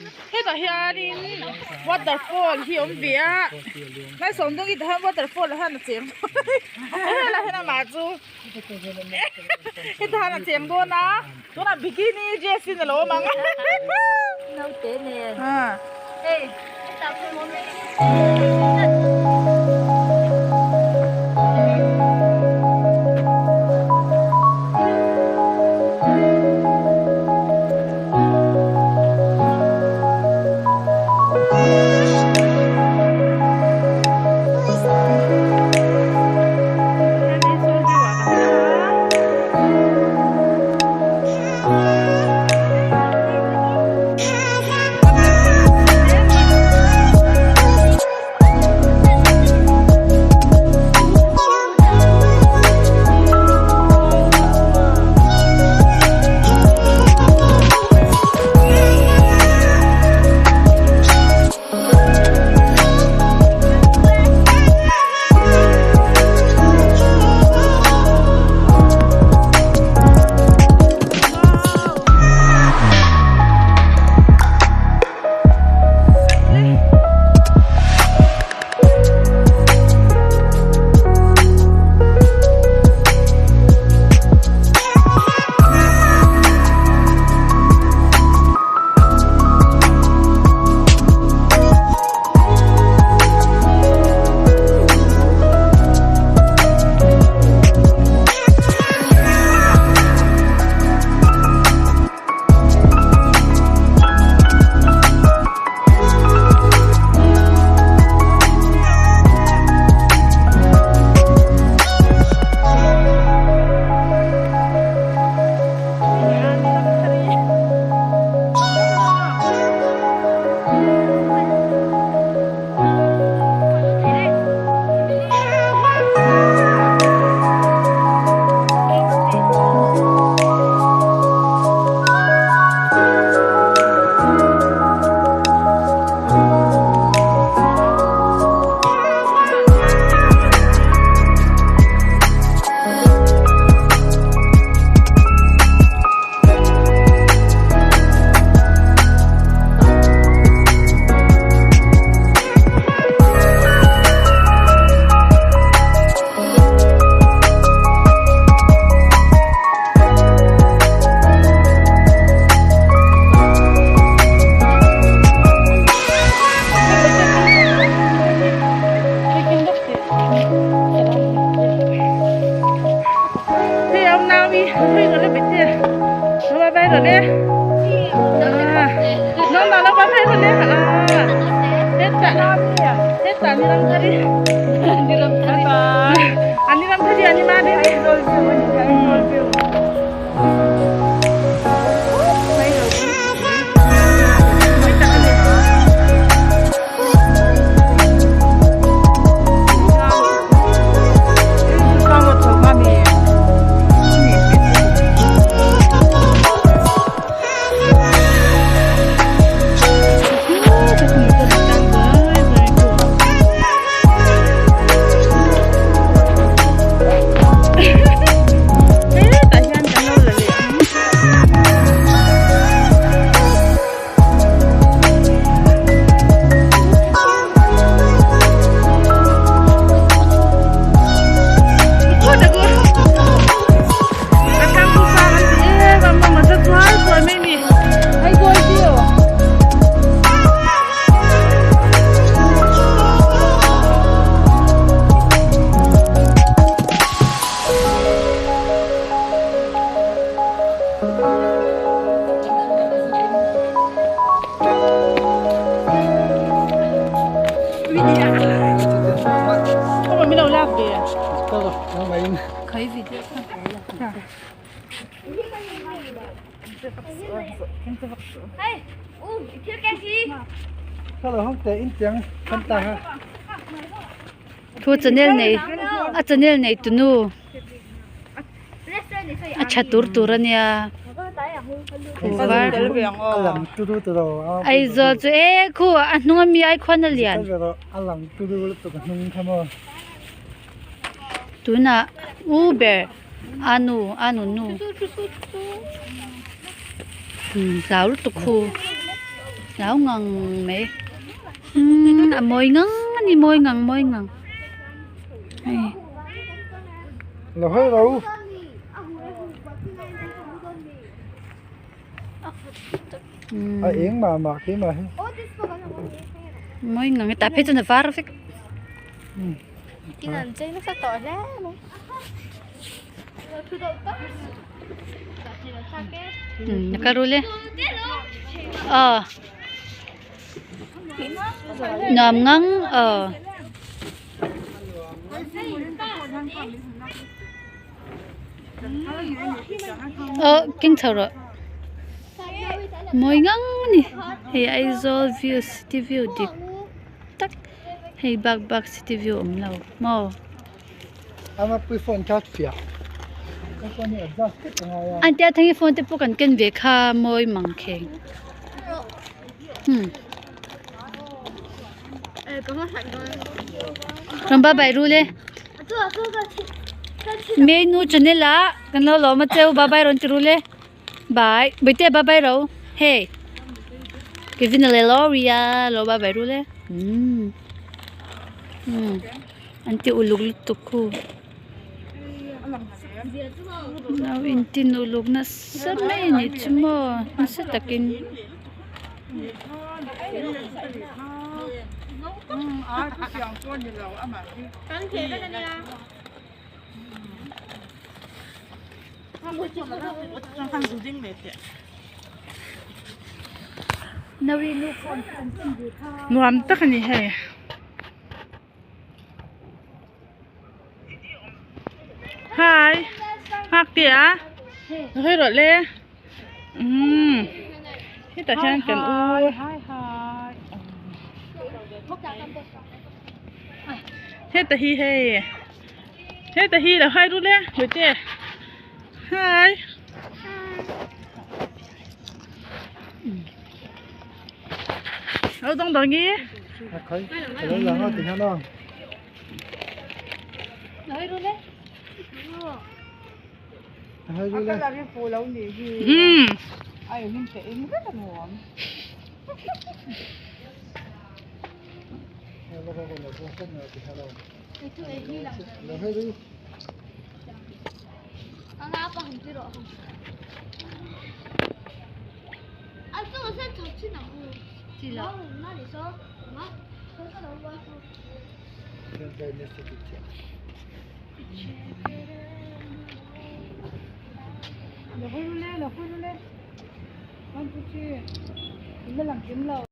Hetah hianin waterfall hi a awm ve a Malsawmdawngi tah hian waterfall ah hian a cheng dawn a ni helaiah hian amah chu hetah hian a cheng dawn a tunah bikini dress in alo awm ang Thu channel nei a channel nei tunu a tha tur tur a nia Aizawl chu e khu a hnung ami ai khuan a lian tunah u ber anu anu nu hlau lutuk khu. Hlau ngang mai umm a mawi ngang a ni mawi ngang mawi ngang hei. A eng mah mah keimah hi. Mawi ngang e tah phei chuan a var vek. Umm ka rul e aw nuam ngang aw. Aw keng chho rawh mawi ngang a ni hei Aizawl view city view dik tak hei bak bak city view a awm lo maw. An tia thang hi phone te pawh kan ken ve kha mawi mang kheng umm rawn bye bye rul e menu channel ah kan lo lawm a cheu bye bye rawn ti rul e bye bawihte bye bye ro hei Kevin a leh Loria lo bye bye rul e umm umm. An ti uluk lutuk khu. Nau intin uluk nasa mai a nih chu maw nasa takin. Nuam tak a ni hei. Hi nghak teh a hawi rawh le umm hetah hian kan u heta hi hei heta hi lo hai rul e hawite hi. Alo dawng dawng i. Khai, alo lang a ti hian a. Hai rul e. Hai rul e. Umm.